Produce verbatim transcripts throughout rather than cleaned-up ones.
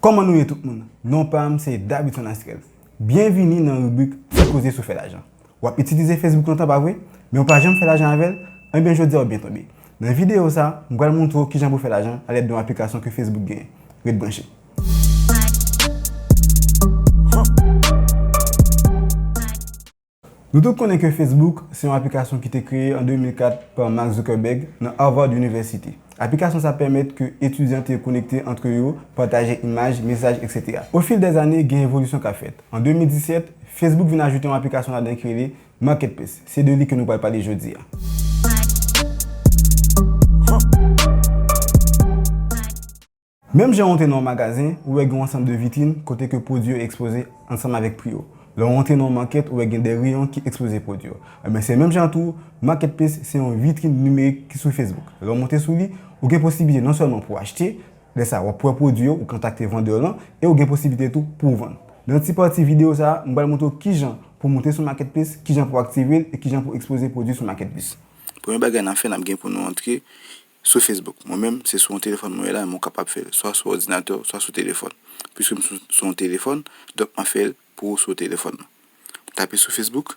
Kòman nou ye tout moun? Non pa m se Davidson Astrel. Byenvini nan ribrik Ti Koze sou Fè Lajan. W ap itilize Facebook lontan, pa vre? Men w pa janm fè lajan avè l? Enben, jodi a w byen tonbe. Nan videyo sa, m pral montre w kijan pou fè lajan alèd de yon aplikasyon ke Facebook genyen. Ret branche. Nou tout konnen ke Facebook se yon aplikasyon ki te kreye an de mil kat pa Mark Zuckerberg nan Harvard University. Aplikasyon sa pèmèt ke etidyan te konekte antre yo, pataje imaj, mesaj, etsetera. Au fil des années, gen evolisyon k ap fèt. An de mil disèt, Facebook vin ajoute yon aplikasyon ladan ki rele Marketplace. Se de li ke nou pral pale jodi a. Menm jan w antre nan yon magazen, ou wè gen yon ansanm de vitrin kote ke pwodui yo ekspoze ansanm avèk pri yo. Lè w antre nan yon makèt, ou wè gen de reyon ki ekspoze pwodui yo. Enben, se menm jan tou, Marketplace se yon vitrin nimerik ki sou Facebook. Lè w monte sou li, ou gen posiblite non sèlman pou w achte, lè sa a, w ap wè pwodui yo, ou kontakte vandè lan, e ou gen posiblite tou pou w vann. Nan ti pati videyo sa a, m pral montre w kijan pou w monte sou Marketplace, kijan pou w aktive l, e kijan pou w ekspoze pwodui sou Marketplace. Premye bagay n ap fè, n ap gen pou nou antre sou Facebook. Mwen menm, se sou yon telefòn mwen ye la, men w kapab fè l swa sou òdinatè w, swa sou telefòn. Piske m sou, sou yon telefòn, donk m ap fè l pou ou sou telefòn nan. Tape sou Facebook.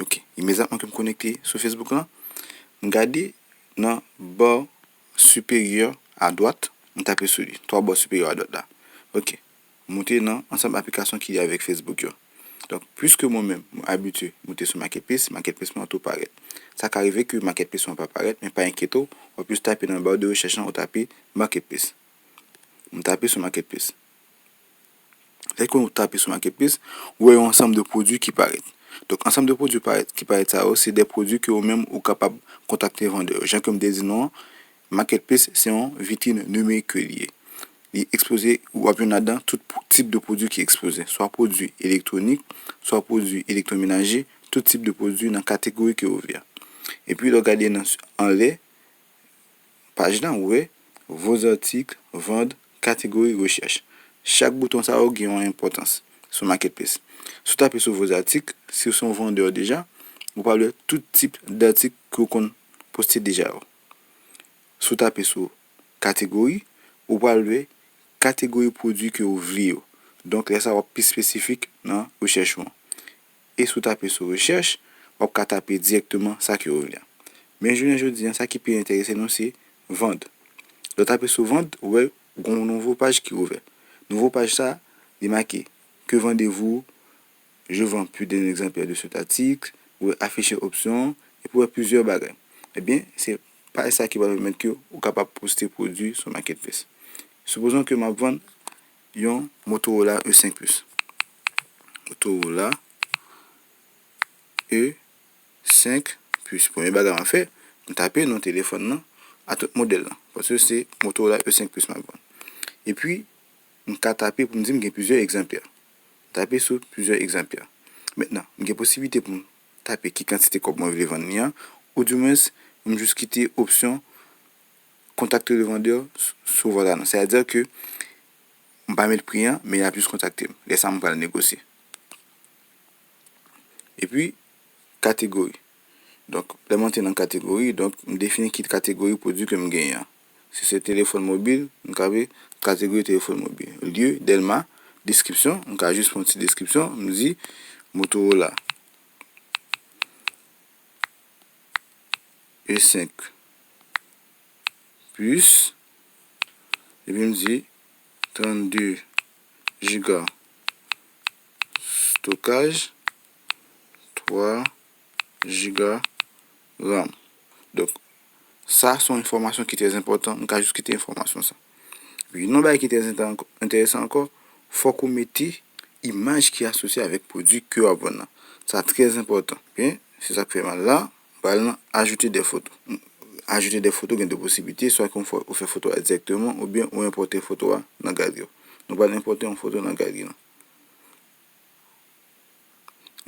Ok. Imedyatman ke m konekte sou Facebook lan, m gade nan ba siperyè adwat, m tape sou li. Twa ba siperyè adwat la. Ok. Monte nan ansanm aplikasyon ki lye avèk Facebook yo. Donk, piske mwen menm, mwen abitye monte sou Marketplace, Marketplace mwen an tou parèt. Sa ka rive ke Marketplace mwen pa parèt, men pa enkyete w, w ap jis tape nan ba de rechèch lan, ou tape Marketplace. M tape sou Marketplace. Lè ke w tape sou Marketplace, ou wè yon ansanm de pwodui ki parèt. Donk, ansanm de pwodui parèt, ki parèt sa yo, se de pwodui ke ou menm ou kapab kontakte vandè yo. Jan ke m te di nou an, Marketplace se yon vitrin nimerik ke li ye. Li ekspoze, w ap jwenn ladan tout p-, tip de pwodui ki ekspoze, swa pwodui elektwonik, swa pwodui elektwomenaje, tout tip de pwodui nan kategori ke ou vle a. Epi, lè w gade nan, anlè paj la, ou wè, vos articles, vente, catégorie, recherche. Chak bouton sa yo gen yon enpòtans sou Marketplace. Si w tape sou vos articles, si w se yon vandè deja, ou pral wè tout tip datik ke w konn poste deja yo. Si w tape sou kategori, ou pral wè kategori pwodui ke w vle yo. Donk, lè sa a, w ap pi espesifik nan rechèch ou an. E si w tape sou rechèch, w ap ka tape dirèkteman sa ke w vle a. Men jounen jodi a, sa ki pi enterese nou, se vente. Lè w tape sou vente, ou wè, gen yon nouvo paj ki ouvè. Nouvo paj sa, li make, Que vendez-vous? Je vends plus d'un exemplaire de cet article, ou wè afficher option, epi ou wè plizyè bagay. Ebyen, se paj sa ki pral pèmèt ke ou kapab poste pwodui sou Marketplace. Sipozon ke m ap vann yon Motorola E senk Plus. Motorola E senk Plus. Premye bagay m ap fè, m tape non telefòn nan ak tout modèl lan. Paske se Motorola E senk Plus m ap vann. Epi, m ka tape pou m di m gen plizyè egzanplè. Tape sou plizyè egzanplè. Mentnan, m gen posiblite pou m tape ki kantite kòb mwen vle vann li an, oudimwens, m jis kite opsyon contacter le vendeur sou vòlè a non. Sa vle di ke m pa met pri an, men y ap jis kontakte m. Lè sa a, m pral negosye. Epi, kategori. Donk, lè m antre nan kategori, donk, m defini ki kategori pwodui ke m genyen an. Si se telefòn mobil, m ka vle kategori telefòn mobil. Lye, Dèlma, deskripsyon, m ka jis fè yon ti deskripsyon, m di Motorola E senk Plus, epi m di trannde jiga stokaj, twa jiga ram. Donk, sa se yon enfòmasyon ki trè enpòtan, m ka jis kite enfòmasyon sa. Epi, yon bagay ki trè enteresan ankò, fòk ou mete imaj ki asosye avèk pwodui ke w ap vann nan. Sa trè enpòtan. Byen, se sa k fè m al la, m pral nan ajoute de foto. Ajoute de foto gen de posiblite, swa ke w fè, ou fè foto a dirèkteman, oubyen ou enpòte foto a nan galri w. Nou pral enpòte yon foto nan galri nou.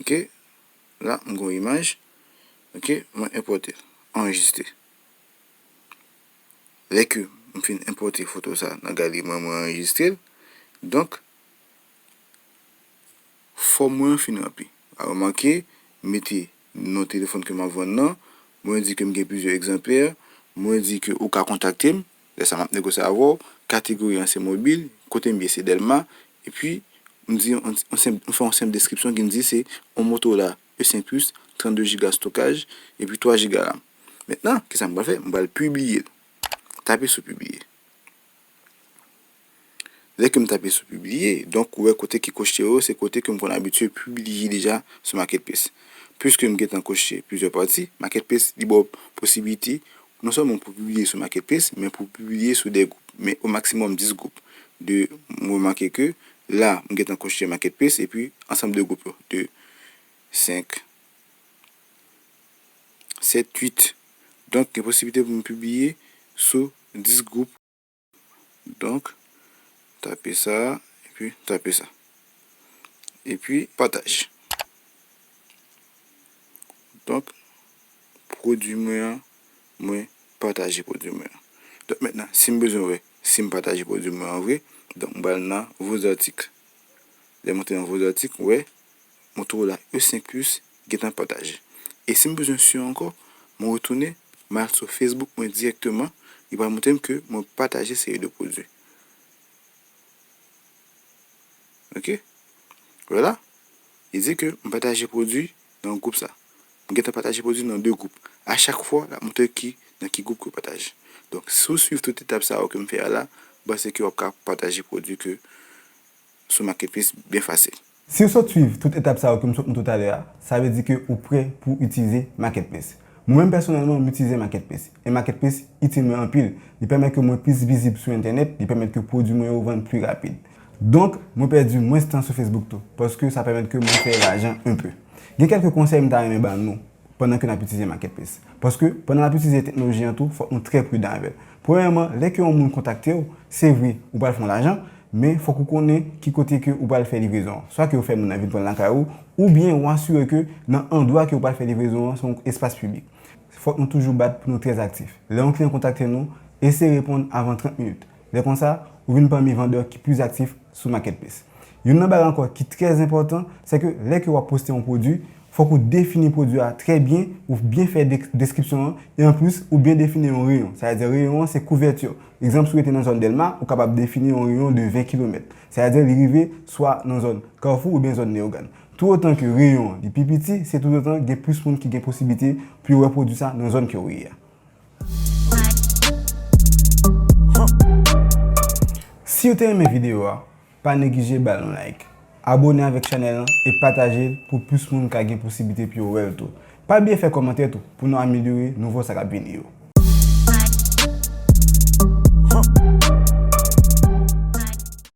Ok, la, m gen yon imaj. Ok, mwen enpòte l. Anrejistre. Lè ke m fin enpòte foto sa nan galri mwen, mwen anrejistre l. Donk, fòm mwen an fin ranpli. A, remake, m mete non telefòn ke m ap vann nan, mwen di ke m gen plizyè egzanplè, mwen di ke ou ka kontakte m, lè sa m ap negosye avè w, kategori an se mobil, kote m ye se Dèlma, epi m di yon, yon senp, m fè yon senp deskripsyon ki m di se yon Motorola E senk Plus, trannde jiga stokaj, epi twa jiga ram. Mentnan, kisa m pral fè? M pral pibliye l. Tape sou pibliye. Lè ke m tape sou pibliye, donk ou wè kote ki koche yo, se kote ke m konn abitye pibliye deja sou Marketplace. Piske m gentan koche plizyè pati, Marketplace li ba w posiblite non sèlman pou pibliye sou Marketplace, men pou pibliye sou de gwoup, men o maksimòm dis gwoup. De, m remake ke la, m gentan koche Marketplace, epi ansanm de gwoup yo, de, senk, sèt, uit. Donk, gen posiblite pou m pibliye sou dis gwoup. Donk, tape sa, epi tape sa. Epi, pataj. Donk, pwodui mwen an, mwen pataje pwodui mwen an. Donk, mentnan, si m bezwen wè si m pataje pwodui mwen an vre, donk, m pral nan vos articles. Lè m antre nan vos articles, m wè Motorola E senk Plus gentan pataje. E si m bezwen si ankò, mwen retounen, mwen al sou Facebook mwen dirèkteman, li pral montre m ke mwen pataje seri de pwodui. Ok? Vwala. Li di ke m pataje pwodui nan gwoup sa. M gentan pataje pwodui nan de gwoup. A chak fwa, l ap montre ki, nan ki gwoup ke w pataje. Donk, si w swiv tout etap sa yo ke m fè a la, m panse ke w ap ka pataje pwodui ke sou Marketplace byen fasil. Si w sot swiv tout etap sa yo ke m sot montre w talè a, sa vle di ke ou prè pou w itilize Marketplace. Mwen menm pèsonèlman, m itilize Marketplace. E Marketplace itil mwen anpil. Li pèmèt ke mwen plis vizib sou entènèt, li pèmèt ke pwodui mwen yo vann pli rapid. Donk, mwen pèdi mwens tan sou Facebook tou, paske sa pèmèt ke mwen fè lajan enpe. Gen kèlke konsèy m ta renmen ba nou pandan ke n ap itilize Marketplace. Paske, pandan n ap itilize teknoloji an tou, fòk nou trè pridan avè l. Premyèman, lè ke yon moun kontakte w, se vre, ou pral fè yon lajan, men fòk ou konnen ki kote ke ou pral fè livrezon an. Swa ke ou fè moun nan vin pran l lakay ou, oubyen ou asire ke nan andwa ke ou pral fè livrezon an, se yon espas piblik. Fòk nou toujou bat pou nou trè aktif. Lè yon kliyan kontakte nou, eseye reponn avan trant minit. Lè konsa, ou vin pami vandè ki plis aktif sou Marketplace. Youn nan bagay ankò ki trè enpòtan, se ke lè ke w ap poste yon pwodui, fòk ou defini pwodui a trè byen, ou byen fè de-, deskripsyon an, e anplis, ou byen defini yon reyon. Sa vle di reyon an se kouvèti. Egzanp, si w rete nan zòn Dèlma, ou kapab defini yon reyon de ven kilomèt. Sa vle di li rive swa nan zòn Kafou oubyen zòn Leyogàn. Toutotan ke reyon an li pi piti, se toutotan gen plis moun ki gen posiblite pou yo wè pwodui sa nan zòn ke w ye a. Si w te renmen videyo a, pa neglije ba l yon like. Abòne avèk chanèl lan e pataje l pou plis moun ka gen posiblite pou yo wè l tou. Pa bliye fè kòmantè tou pou nou amelyore nouvo sa k ap vini yo.